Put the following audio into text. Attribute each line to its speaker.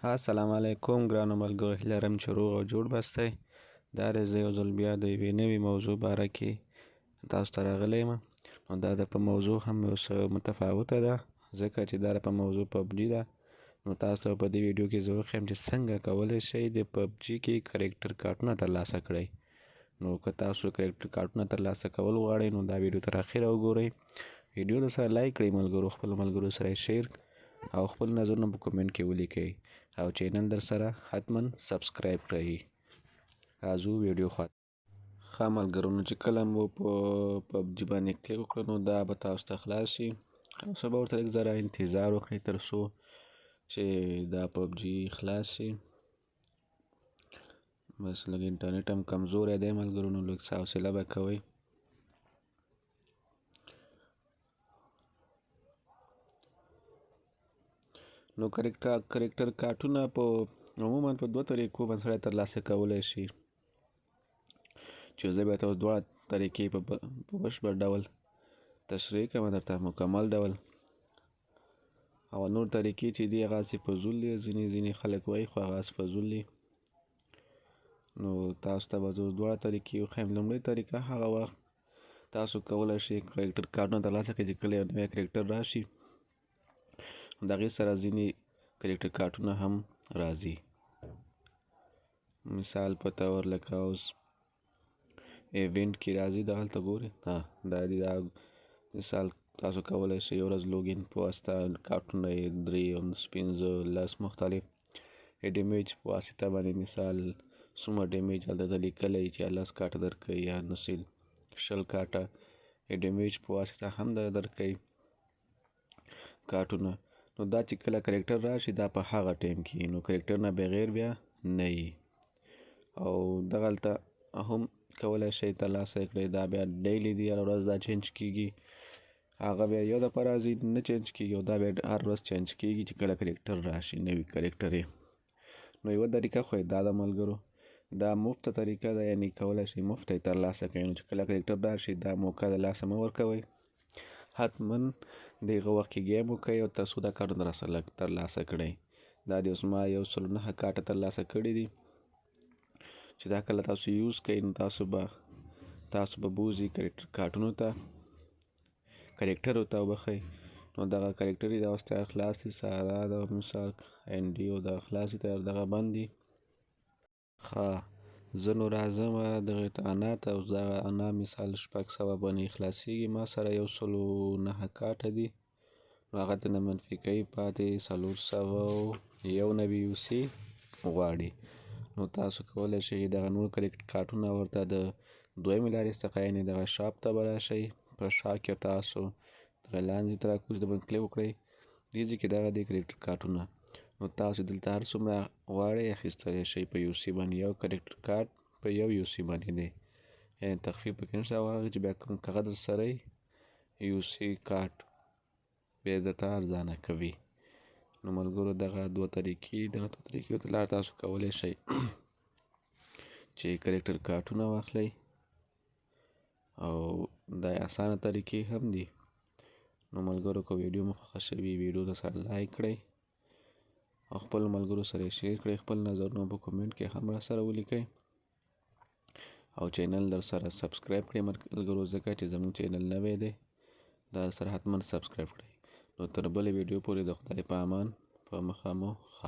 Speaker 1: السلام علیکم ګرانو ملګرو، هیله لرم چې روغ او جوړ بستئ. دا دی زه یو ځل بیا د یوې نوې موضوع باره کې تاسو ته راغلی یم. نو دا د په موضوع هم یو څه متفاوته ده، ځکه چې دا په موضوع پبجي ده. نو تاسو ته په دې ویډیو کې زه وښیم چې څنګه کولی شئ د پبجي کې کریکټر کارتونه ترلاسه کړئ. نو که تاسو کریکټر کارتونه ترلاسه کول غواړئ نو دا ویډیو تر اخره وګورئ. ویډیو له سره لایک کړئ ملګرو، خپلو ملګرو سره یې شیر او خپل نظرونه په کومنټ کې ولیکئ او چینل در سره حتما سبسکرایب کړئ. راځو ویډیو خوا. ښه ملګرو، نو چې کله مو په پبجي باندې کلیک وکړو نو دا به تاسو ته خلاص شي او څه به ورته لږ ذره انتظار وکړئ تر څو چې دا پبجي خلاص شي. بس لږ انټرنیټ هم کمزوری دی ملګرو، نو لږ څه حوصله به کوئ. نو کریکټر کارتونه په عموما په دوه طریقو باندې سړی ترلاسه کولی شي، چې زه به تاسو دواړه طریقې په بشپړ ډول تشریح کوم درته مکمل ډول. او نور طریقې چې دي هغه هسې فضول دي، ځینې ځینې خلک وایي خو هغه هسې فضول دي. نو تاسو ته به زه دواړه طریقې وښیم. لومړۍ طریقه هغه وخت تاسو کولی شئ کریکټر کارتونه ترلاسه کړئ چې کله یو نوی کریکټر راشي د هغې سره ځینې کریکټر کارتونه هم راځي. مثال په طور لکه اوس ایونټ کې راځي، دغلته ګورئ، ها دا دي. دا مثال تاسو کولی شئ یو ورځ لوګین په واسطه کارتونه یې 3، 5، 10 مختلف ډیمیج په واسطه باندې، مثال څومره ډیمیج هلته ته لیکلی چې 10 کارته درکوي یا نسل 20 کارته ډیمیج په واسطه هم درکوي کارتونه. نو دا چې کله کریکټر راشي دا په هغه ټایم کې، نو کریکټر نه بغیر بیا نه وي. او دغلته هم کولی شئ ترلاسه یې کړئ. دا بیا ډیلی دی، هره ورځ دا چینج کیږي. هغه بیا یو دفعه راځي نه چینج کیږي، او دا بیا هر ورځ چینج کیږي چې کله کریکټر راشي نوي کریکټر یې. نو یوه طریقه خو یې دا ده ملګرو، دا مفته طریقه ده، یعنی کولی شئ مفته یې ترلاسه کړئ. نو چې کله کریکټر راشي دا موقع د لاسه مه ورکوئ، حتما دغه وخت کې ګیم وکړئ او تاسو دا کارونه راسره ترلاسه کړئ. دا دی اوس ما 109 کارته ترلاسه کړي دي چې دا کله تاسو یوز کړئ نو تاسو به بوځي کریکټر کارتونو ته، کریکټرو ته وبخښئ. نو دغه کریکټر یې دا اوس تیار خلاص دي، سارا دا مثال این ډي او دغه خلاص دي تیار، دغه بند دي. ښه زه نو راځم دغې ته انا ته. اوس دغه انا مثال 600 باندې خلاصېږي، ما سره 109 کارته دي، نو هغه ترې منفي کوي پاتې 491 یو سي غواړي. نو تاسو کولی شئ دغه نور کریکټ کارتونه ورته د دویمې لارې څخه، یعنې دغه شاپ ته به راشئ، په شاپ کې تاسو دغه لاندې ته راکوز د باندې کلیک وکړئ، دې ځای کې دغه دی کریکټر کارتونه. نو تاسو دلته هر څومره غواړئ اخیستلی شئ په یو سي باندې. یو کریکټر کارت په یو یو سي باندې دی، یعنې تخفیف پکې نشته. او هغه چې بیا کوم کاغذ در سره یو سي کارت بیا درته ارزانه کوي. نو ملګرو دغه دوه طریقې، دغه دوه طریقې ته لار تاسو کولی شئ چې کریکټر کارتونه واخلئ، او دا اسانه طریقې هم دي. نو ملګرو که ویډیو مو خوښه شوې ویډیو در سره لایک کړئ او خپل ملګرو سره یې شیر کړئ، خپل نظرونه په کومنټ کې هم را سره ولیکئ او چینل در سره سبسکرایب کړئ ملګرو، ځکه چې زموږ چینل نوی دی، دا سره حتما سبسکرایب کړئ. نو تر بلې ویډیو پورې د خدای په امان، په مخه مو ښه.